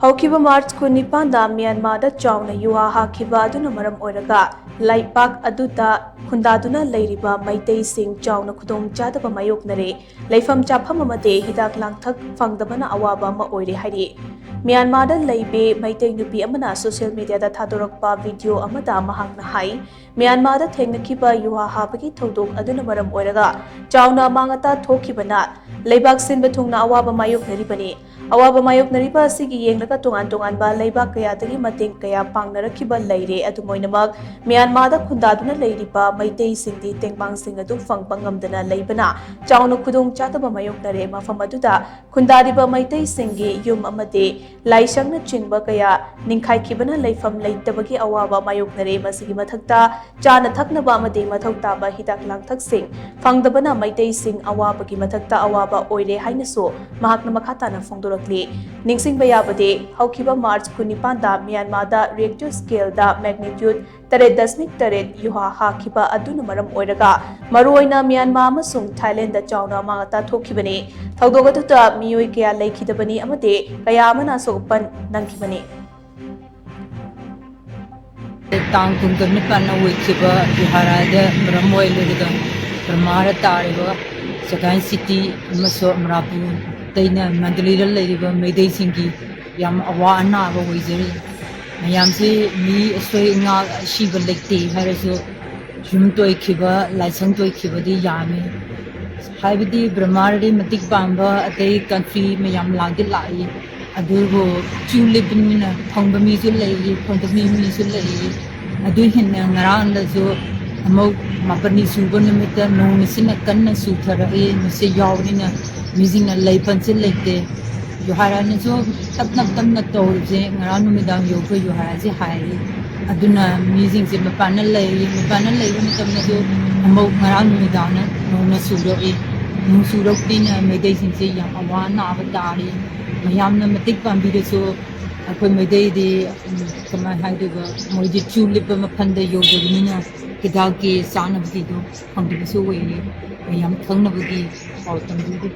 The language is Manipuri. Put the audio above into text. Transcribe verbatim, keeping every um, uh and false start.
ꯍꯧꯈꯤꯕ ꯃꯥꯔꯆ ꯀꯨꯟꯅꯤꯄꯥꯟꯗ ꯃ꯭ꯌꯥꯟꯃꯥꯔꯗ ꯆꯥꯎꯅ ꯌꯨꯍꯥ ꯍꯥꯈꯤꯕ ꯑꯗꯨꯅ ꯃꯔꯝ ꯑꯣꯏꯔꯒ ꯂꯩꯕꯥꯛ ꯑꯗꯨꯗ ꯈꯨꯟꯗꯥꯗꯨꯅ ꯂꯩꯔꯤꯕ ꯃꯩꯇꯩꯁꯤꯡ ꯆꯥꯎꯅ ꯈꯨꯗꯣꯡꯆꯥꯗꯕ ꯃꯥꯌꯣꯛꯅꯔꯦ꯫ ꯂꯩꯐꯝ ꯆꯥꯐꯝ ꯑꯃꯗꯤ ꯍꯤꯗꯥꯛ ꯂꯥꯡꯊꯛ ꯐꯪꯗꯕꯅ ꯑꯋꯥꯕ ꯑꯃ ꯑꯣꯏꯔꯦ ꯍꯥꯏꯔꯤ꯫ ꯃ꯭ꯌꯥꯟꯃꯥꯔꯗ ꯂꯩꯕꯤ ꯃꯩꯇꯩ ꯅꯨꯄꯤ ꯑꯃꯅ ꯁꯣꯁꯤꯌꯦꯜ ꯃꯤꯗꯤꯌꯥꯗ ꯊꯥꯗꯣꯔꯛꯄ ꯚꯤꯗꯤꯑꯣ ꯑꯃꯗ ꯃꯍꯥꯛꯅ ꯍꯥꯏ, ꯃ꯭ꯌꯥꯟꯃꯥꯔꯗ ꯊꯦꯡꯅꯈꯤꯕ ꯌꯨꯍꯥ ꯍꯥꯕꯒꯤ ꯊꯧꯗꯣꯛ ꯑꯗꯨꯅ ꯃꯔꯝ ꯑꯣꯏꯔꯒ ꯆꯥꯎꯅ ꯑꯃꯥꯡ ꯑꯇꯥ ꯊꯣꯛꯈꯤꯕꯅ ꯂꯩꯕꯥꯛ ꯁꯤꯟꯕ ꯊꯨꯡꯅ ꯑꯋꯥꯕ ꯃꯥꯌꯣꯛꯅꯔꯤꯕꯅꯤ꯫ ꯑꯋꯥꯕ ꯃꯥꯌꯣꯛꯅꯔꯤꯕ ꯑꯁꯤꯒꯤ ꯌꯦꯡꯂꯒ ꯇꯣꯉꯥꯟ ꯇꯣꯉꯥꯟꯕ ꯂꯩꯕꯥꯛ ꯀꯌꯥꯗꯒꯤ ꯃꯇꯦꯡ ꯀꯌꯥ ꯄꯥꯡꯅꯔꯛꯈꯤꯕ ꯂꯩꯔꯦ꯫ ꯑꯗꯨꯝ ꯑꯣꯏꯅꯃꯛ ꯃ꯭ꯌꯥꯟꯃꯥꯔꯗ ꯈꯨꯟꯗꯥꯗꯨꯅ ꯂꯩꯔꯤꯕ ꯃꯩꯇꯩꯁꯤꯡꯗꯤ ꯇꯦꯡꯕꯥꯡꯁꯤꯡ ꯑꯗꯨ ꯐꯪꯕ ꯉꯝꯗꯅ ꯂꯩꯕꯅ ꯆꯥꯎꯅ ꯈꯨꯗꯣꯡ ꯆꯥꯗꯕ ꯃꯥꯌꯣꯛꯅꯔꯦ꯫ ꯃꯐꯝ ꯑꯗꯨꯗ ꯈꯨꯟꯗꯥꯔꯤꯕ ꯃꯩꯇꯩꯁꯤꯡꯒꯤ ꯌꯨꯝ ꯑꯃꯗꯤ ꯂꯥꯏꯁꯪꯅꯆꯤꯡꯕ ꯀꯌꯥ ꯅꯤꯡꯈꯥꯏꯈꯤꯕꯅ ꯂꯩꯐꯝ ꯂꯩꯇꯕꯒꯤ ꯑꯋꯥꯕ ꯃꯥꯌꯣꯛꯅꯔꯦ꯫ ꯃꯁꯤꯒꯤ ꯃꯊꯛꯇ ꯆꯥꯅ ꯊꯛꯅꯕ ꯑꯃꯗꯤ ꯃꯊꯧ ꯇꯥꯕ ꯍꯤꯗꯥꯛ ꯂꯥꯡꯊꯛꯁꯤꯡ ꯐꯪꯗꯕꯅ ꯃꯩꯇꯩꯁꯤꯡ ꯑꯋꯥꯕꯒꯤ ꯃꯊꯛꯇ ꯑꯋꯥꯕ ꯑꯣꯏꯔꯦ ꯍꯥꯏꯅꯁꯨ ꯃꯍꯥꯛꯅ ꯃꯈꯥ ꯇꯥꯅ ꯐꯣꯡꯗꯣꯔꯛꯂꯤ꯫ ꯅꯤꯡꯁꯤꯡꯕ ꯌꯥꯕꯗꯤ, ꯍꯧꯈꯤꯕ ꯃꯥꯔꯆ ꯀꯨꯟꯅꯤꯄꯥꯟꯗ ꯃ꯭ꯌꯥꯟꯃꯥꯔꯗ ꯔꯤꯌꯦꯛꯇꯔ ꯁ꯭ꯀꯦꯜꯗ ꯃꯦꯒꯅꯤꯇ꯭ꯌꯨꯠ ꯇꯔꯦꯠ ꯗꯁꯃꯤꯛ ꯇꯔꯦꯠ ꯌꯨꯍꯥ ꯍꯥꯈꯤꯕ ꯑꯗꯨꯅ ꯃꯔꯝ ꯑꯣꯏꯔꯒ ꯃꯔꯨꯑꯣꯏꯅ ꯃ꯭ꯌꯥꯟꯃꯥꯔ ꯑꯃꯁꯨꯡ ꯊꯥꯏꯂꯦꯟꯗ ꯆꯥꯎꯅ ꯑꯃꯥꯡ ꯑꯇꯥ ꯊꯣꯛꯈꯤꯕꯅꯤ꯫ ꯊꯧꯗꯣꯛ ꯑꯗꯨꯗ ꯃꯤꯑꯣꯏ ꯀꯌꯥ ꯂꯩꯈꯤꯗꯕꯅꯤ ꯑꯃꯗꯤ ꯀꯌꯥ ꯑꯃꯅ ꯑꯁꯣꯛ ꯑꯄꯟ ꯅꯪꯈꯤꯕꯅꯤ꯫ ꯇꯥꯡ ꯀꯨꯟꯒ ꯅꯤꯄꯥꯟꯅ ꯑꯣꯏꯈꯤꯕ ꯌꯨꯍꯥꯔꯥꯗ ꯃꯔꯝ ꯑꯣꯏꯔꯒ ꯕꯔꯃꯥꯗ ꯇꯥꯔꯤꯕ ꯁꯒꯥꯏ ꯁꯤꯇꯤ ꯑꯃꯁꯨꯡ ꯑꯃꯔꯥꯄꯨꯔꯗꯩꯅ ꯃꯟꯗꯂꯤꯗ ꯂꯩꯔꯤꯕ ꯃꯩꯇꯩꯁꯤꯡꯒꯤ ꯌꯥꯝ ꯑꯋꯥ ꯑꯅꯥꯕ ꯑꯣꯏꯖꯔꯤ꯫ ꯃꯌꯥꯝꯁꯤ ꯃꯤ ꯑꯁꯣꯏ ꯑꯉꯥꯛ ꯑꯁꯤꯕ ꯂꯩꯇꯦ ꯍꯥꯏꯔꯁꯨ ꯌꯨꯝ ꯇꯣꯏꯈꯤꯕ, ꯂꯥꯏꯁꯪ ꯇꯣꯏꯈꯤꯕꯗꯤ ꯌꯥꯝꯃꯤ꯫ ꯍꯥꯏꯕꯗꯤ ꯕ꯭ꯔꯍꯃꯥꯔꯗꯤ ꯃꯇꯤꯛ ꯄꯥꯡꯕ ꯑꯇꯩ ꯀꯟꯇ꯭ꯔꯤ ꯃꯌꯥꯝ ꯂꯥꯛꯇꯤ ꯂꯥꯛꯏ, ꯑꯗꯨꯕꯨ ꯀ꯭ꯌꯨ ꯂꯦꯞꯄꯅꯤꯅ ꯐꯪꯕ ꯃꯤꯁꯨ ꯂꯩꯔꯤ, ꯐꯪꯗꯕ ꯃꯤꯁꯨ ꯂꯩꯔꯤ꯫ ꯑꯗꯨ ꯍꯦꯟꯅ ꯉꯔꯥꯡꯗꯁꯨ ꯑꯃꯨꯛ ꯃꯥꯄꯟꯅꯤ ꯁꯨꯕ ꯅꯨꯃꯤꯠꯇ ꯅꯣꯡ ꯑꯁꯤꯅ ꯀꯟꯅ ꯆꯨꯊꯔꯛꯏ, ꯃꯁꯤ ꯌꯥꯎꯕꯅꯤꯅ ꯃꯤꯁꯤꯡꯅ ꯂꯩꯐꯝꯁꯦ ꯂꯩꯇꯦ꯫ ꯌꯨꯍꯥꯔꯥꯅꯁꯨ ꯇꯞꯅ ꯇꯞꯅ ꯇꯧꯔꯤꯁꯦ ꯉꯔꯥꯡ ꯅꯨꯃꯤꯗꯥꯡ ꯌꯧꯈ꯭ꯔꯦ, ꯌꯨꯍꯥꯔꯥꯁꯦ ꯍꯥꯏꯔꯤ꯫ ꯑꯗꯨꯅ ꯃꯤꯁꯤꯡꯁꯦ ꯃꯄꯥꯟꯗ ꯂꯩꯔꯤ, ꯃꯄꯥꯟꯗ ꯂꯩꯕ ꯃꯇꯝꯗꯁꯨ ꯑꯃꯨꯛ ꯉꯔꯥꯡ ꯅꯨꯃꯤꯗꯥꯡꯅ ꯅꯣꯡꯅ ꯆꯨꯔꯛꯏ꯫ ꯅꯣꯡ ꯆꯨꯔꯛꯄꯅꯤꯅ ꯃꯩꯇꯩꯁꯤꯡꯁꯦ ꯌꯥꯝ ꯑꯋꯥ ꯑꯅꯥꯕ ꯇꯥꯔꯤ꯫ ꯃꯌꯥꯝꯅ ꯃꯇꯦꯡ ꯄꯥꯡꯕꯤꯔꯁꯨ ꯑꯩꯈꯣꯏ ꯃꯩꯇꯩꯗꯤ, ꯎꯝ, ꯀꯃꯥꯏꯅ ꯍꯥꯏꯗꯣꯏꯕ, ꯃꯣꯏꯗꯤ ꯀ꯭ꯌꯨ ꯂꯦꯞꯄ ꯃꯐꯝꯗ ꯌꯧꯗꯕꯅꯤꯅ ꯍꯤꯗꯥꯛꯀꯤ ꯆꯥꯅꯕꯒꯤꯗꯣ ꯐꯪꯗꯕꯁꯨ ꯑꯣꯏꯔꯦ꯫ ꯃꯌꯥꯝ ꯈꯪꯅꯕꯒꯤ ꯄꯥꯎ ꯇꯝꯕꯤꯔꯤ꯫